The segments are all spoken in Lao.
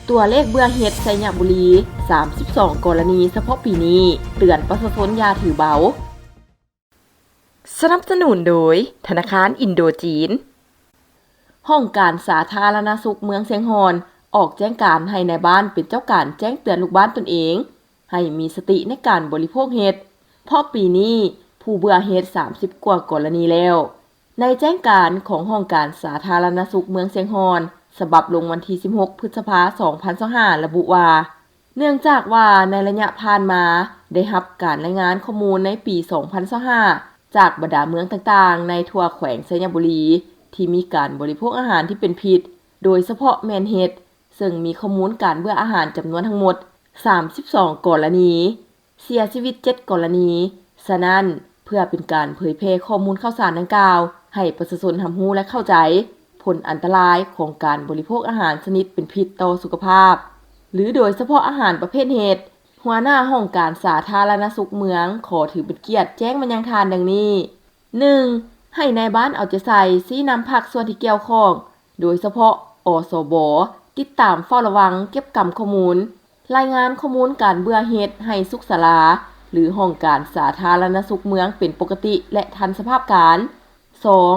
ຕົວເລກເບື່ອເຫັດໄຊຍະບູລີ ສາມສິບສອງກໍລະນີສະເພາະປີນີ້ ເຕືອນປະຊາຊົນຢ່າຖືເບົາ. ສະໜັບສະໜູນໂດຍ ທະນາຄານອິນໂດຈີນ. ຫ້ອງການສາທາລະນະສຸກເມືອງຊຽງຮ່ອນ ອອກແຈ້ງການໃຫ້ນາຍບ້ານເປັນເຈົ້າການແຈ້ງເຕືອນລູກບ້ານຕົນເອງ ໃຫ້ມີສະຕິໃນການບໍລິໂພກເຫັດ ເພາະປີນີ້ຜູ້ເບື່ອເຫັດສາມສິບກວ່າກໍລະນີແລ້ວ. ໃນແຈ້ງການຂອງຫ້ອງການສາທາລະນະສຸກເມືອງຊຽງຮ່ອນ ສະບັບລົງວັນທີສິບຫົກ ພຶດສະພາ ສອງພັນຊາວຫ້າ ລະບຸວ່າ ເນື່ອງຈາກວ່າໃນໄລຍະຜ່ານມາໄດ້ຮັບການລາຍງານຂໍ້ມູນໃນປີ ສອງພັນຊາວຫ້າ ຈາກບັນດາເມືອງຕ່າງໆໃນທົ່ວແຂວງໄຊຍະບູລີ ທີ່ມີການບໍລິໂພກອາຫານທີ່ເປັນພິດ ໂດຍສະເພາະແມ່ນເຫັດ ເຊິ່ງມີຂໍ້ມູນການເບື່ອອາຫານຈຳນວນທັງໝົດ ສາມສິບສອງກໍລະນີ, ເສຍຊີວິດ ເຈັດກໍລະນີ. ສະນັ້ນ, ເພື່ອເປັນການເຜີຍແຜ່ຂໍ້ມູນຂ່າວສານດັ່ງກ່າວ ໃຫ້ປະຊາຊົນຮັບຮູ້ ແລະ ເຂົ້າໃຈ ຜົນອັນຕະລາຍຂອງການບໍລິໂພກອາຫານຊະນິດເປັນພິດຕໍ່ສຸຂະພາບ ຫຼື ໂດຍສະເພາະອາຫານປະເພດເຫັດ, ຫົວໜ້າຫ້ອງການສາທາລະນະສຸກເມືອງ ຂໍຖືເປັນກຽດແຈ້ງມາຍັງທ່ານດັ່ງນີ້: ໜຶ່ງ, ໃຫ້ນາຍບ້ານເອົາໃຈໃສ່ຊີ້ນຳພາກສ່ວນທີ່ກ່ຽວຂ້ອງ, ໂດຍສະເພາະ ອສບ, ຕິດຕາມເຝົ້າລະວັງເກັບກຳຂໍ້ມູນ, ລາຍງານຂໍ້ມູນການເບື່ອເຫັດໃຫ້ສຸກສາລາ ຫຼື ຫ້ອງການສາທາລະນະສຸກເມືອງເປັນປົກກະຕິ ແລະ ທັນສະພາບການ. ສອງ,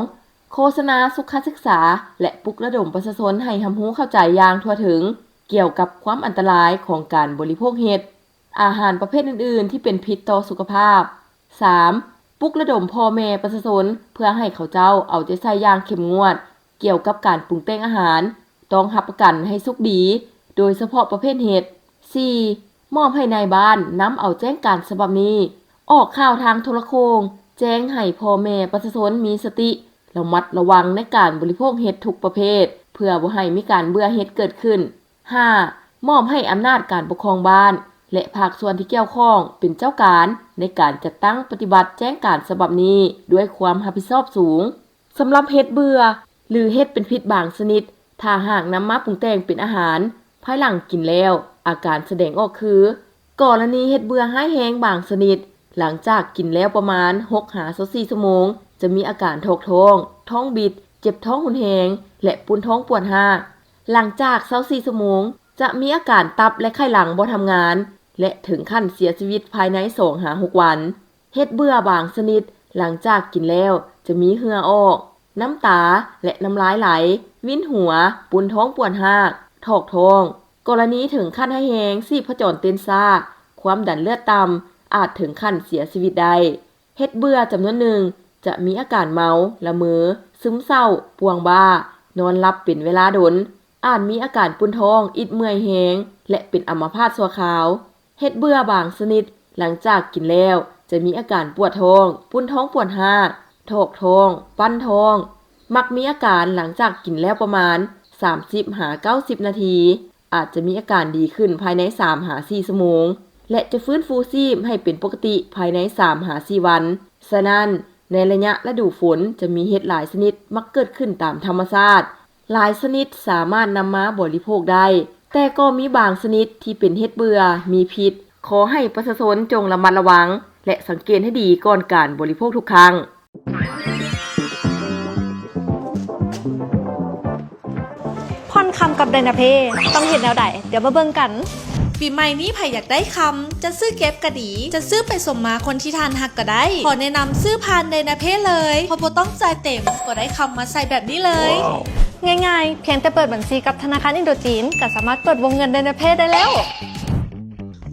ໂຄສະນາສຸຂະສຶກສາ ແລະ ປຸກລະດົມປະຊາຊົນໃຫ້ຮັບຮູ້ເຂົ້າໃຈຢ່າງທົ່ວເຖິງ ກ່ຽວກັບຄວາມອັນຕະລາຍຂອງການບໍລິໂພກເຫັດ, ອາຫານປະເພດອື່ນໆທີ່ເປັນພິດຕໍ່ສຸຂະພາບ. ສາມ, ປຸກລະດົມພໍ່ແມ່ປະຊາຊົນເພື່ອໃຫ້ເຂົາເຈົ້າເອົາໃຈໃສ່ຢ່າງເຂັ້ມງວດ ກ່ຽວກັບການປຸງແຕ່ງອາຫານ ຕ້ອງຮັບປະກັນໃຫ້ສຸກດີ, ໂດຍສະເພາະປະເພດເຫັດ. ສີ່, ມອບໃຫ້ນາຍບ້ານນຳເອົາແຈ້ງການສະບັບນີ້ ອອກຂ່າວທາງໂທລະໂຄ່ງ ແຈ້ງໃຫ້ພໍ່ແມ່ປະຊາຊົນມີສະຕິ ລະມັດລະວັງໃນການບໍລິໂພກເຫັດທຸກປະເພດ ເພື່ອບໍ່ໃຫ້ມີການເບື່ອເຫັດເກີດຂຶ້ນ. ຫ້າ, ມອບໃຫ້ອຳນາດການປົກຄອງບ້ານ ແລະ ພາກສ່ວນທີ່ກ່ຽວຂ້ອງເປັນເຈົ້າການໃນການຈັດຕັ້ງປະຕິບັດແຈ້ງການສະບັບນີ້ດ້ວຍຄວາມຮັບຜິດຊອບສູງ. ສຳລັບເຫັດເບື່ອ ຫຼື ເຫັດເປັນພິດບາງຊະນິດ ຖ້າຫາກນຳມາປຸງແຕ່ງເປັນອາຫານ ພາຍຫຼັງກິນແລ້ວ ອາການສະແດງອອກຄື ກໍລະນີເຫັດເບື່ອຮ້າຍແຮງບາງຊະນິດ ຫຼັງຈາກກິນແລ້ວປະມານຫົກຫາຊາວສີ່ຊົ່ວໂມງ ຈະມີອາການຖອກທ້ອງ, ທ້ອງບິດ, ເຈັບທ້ອງຮຸນແຮງ ແລະ ປຸ້ນທ້ອງປວດຮາກ. ຫຼັງຈາກຊາວສີ່ຊົ່ວໂມງ ຈະມີອາການຕັບ ແລະ ໄຂ່ຫຼັງບໍ່ທຳງານ ແລະ ເຖິງຂັ້ນເສຍຊີວິດພາຍໃນສອງຫາຫົກວັນ. ເຫັດເບື່ອບາງຊະນິດ ຫຼັງຈາກກິນແລ້ວຈະມີເຫື່ອອອກ, ນ້ຳຕາ ແລະ ນ້ຳລາຍໄຫຼ, ວິນຫົວ, ປຸ້ນທ້ອງປວດຮາກ, ຖອກທ້ອງ. ກໍລະນີເຖິງຂັ້ນຮ້າຍແຮງ, ຊີບພະຈອນເຕັ້ນຊ້າ, ຄວາມດັນເລືອດຕ່ຳ, ອາດເຖິງຂັ້ນເສຍຊີວິດໄດ້. ເຫັດເບື່ອຈຳນວນໜຶ່ງຈະມີອາການເມົາ, ລະເມີ, ຊຶມເສົ້າ, ປວງບ້າ, ນອນຫຼັບເປັນເວລາດົນ, ອາດມີອາການປຸ້ນທ້ອງ, ອິດເມື່ອຍແຮງ ແລະ ເປັນອຳມະພາດຊົ່ວຄາວ. ເຫັດເບື່ອບາງຊະນິດ ຫຼັງຈາກກິນແລ້ວ ຈະມີອາການປວດທ້ອງ, ປຸ້ນທ້ອງປວດຮາກ, ຖອກທ້ອງ, ປັ່ນທ້ອງ, ມັກມີອາການຫຼັງຈາກກິນແລ້ວປະມານສາມສິບຫາເກົ້າສິບນາທີ, ອາດຈະມີອາການດີຂຶ້ນພາຍໃນສາມຫາສີ່ຊົ່ວໂມງ ແລະ ຈະຟື້ນຟູຊີບໃຫ້ເປັນປົກກະຕິພາຍໃນສາມຫາສີ່ວັນ. ສະນັ້ນ, ໃນໄລຍະລະດູຝົນຈະມີເຫັດຫຼາຍຊະນິດມັກເກີດຂຶ້ນຕາມທຳມະຊາດ. ຫຼາຍຊະນິດສາມາດນຳມາບໍລິໂພກໄດ້, ແຕ່ກໍມີບາງຊະນິດທີ່ເປັນເຫັດເບື່ອ, ມີພິດ. ຂໍໃຫ້ປະຊາຊົນຈົ່ງລະມັດລະວັງ ແລະ ສັງເກດໃຫ້ດີກ່ອນການບໍລິໂພກທຸກຄັ້ງ. ຜ່ອນຄຳກັບໄດນາເພ ຕ້ອງເຮັດແນວໃດ? ດຽວມາເບິ່ງກັນ. ປີໃໝ່ນີ້ໃຜຢາກໄດ້ຄຳ, ຈະຊື້ເກັບກະດີ, ຈະຊື້ໄປສົມມາຄົນທີ່ທ່ານຮັກກໍໄດ້. ຂໍແນະນຳຊື້ຜ່ານໄດນາເພເລີຍ, ເພາະບໍ່ຕ້ອງຈ່າຍເຕັມ, ກໍໄດ້ຄຳມາໃສ່ແບບນີ້ເລີຍ. ງ່າຍໆ, ພຽງແຕ່ເປີດບັນຊີກັບທະນາຄານອິນໂດຈີນ, ກໍສາມາດເປີດວົງເງິນໄດນາເພໄດ້ແລ້ວ.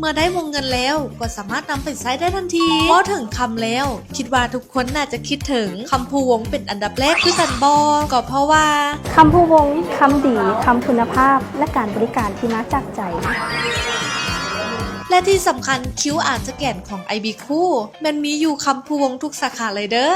ເມື່ອໄດ້ວົງເງິນແລ້ວ, ກໍສາມາດນຳໄປໃຊ້ໄດ້ທັນທີ. ເວົ້າເຖິງຄຳແລ້ວ, ຄິດວ່າທຸກຄົນໜ້າຈະຄິດເຖິງຄຳພູວົງເປັນອັນດັບແລກຄືກັນບໍ່? ກໍເພາະວ່າ ຄຳພູວົງ, ຄຳດີ, ຄຳຄຸນນະພາບ ແລະ ການບໍລິການທີ່ມາຈາກໃຈ. ແລະ ທີ່ສຳຄັນ, ຄິວອາ ສະແກນຂອງ ໄອບີ ຄູ ແມ່ນມີຢູ່ຄຳພູວົງທຸກສາຂາເລີຍເດີ້.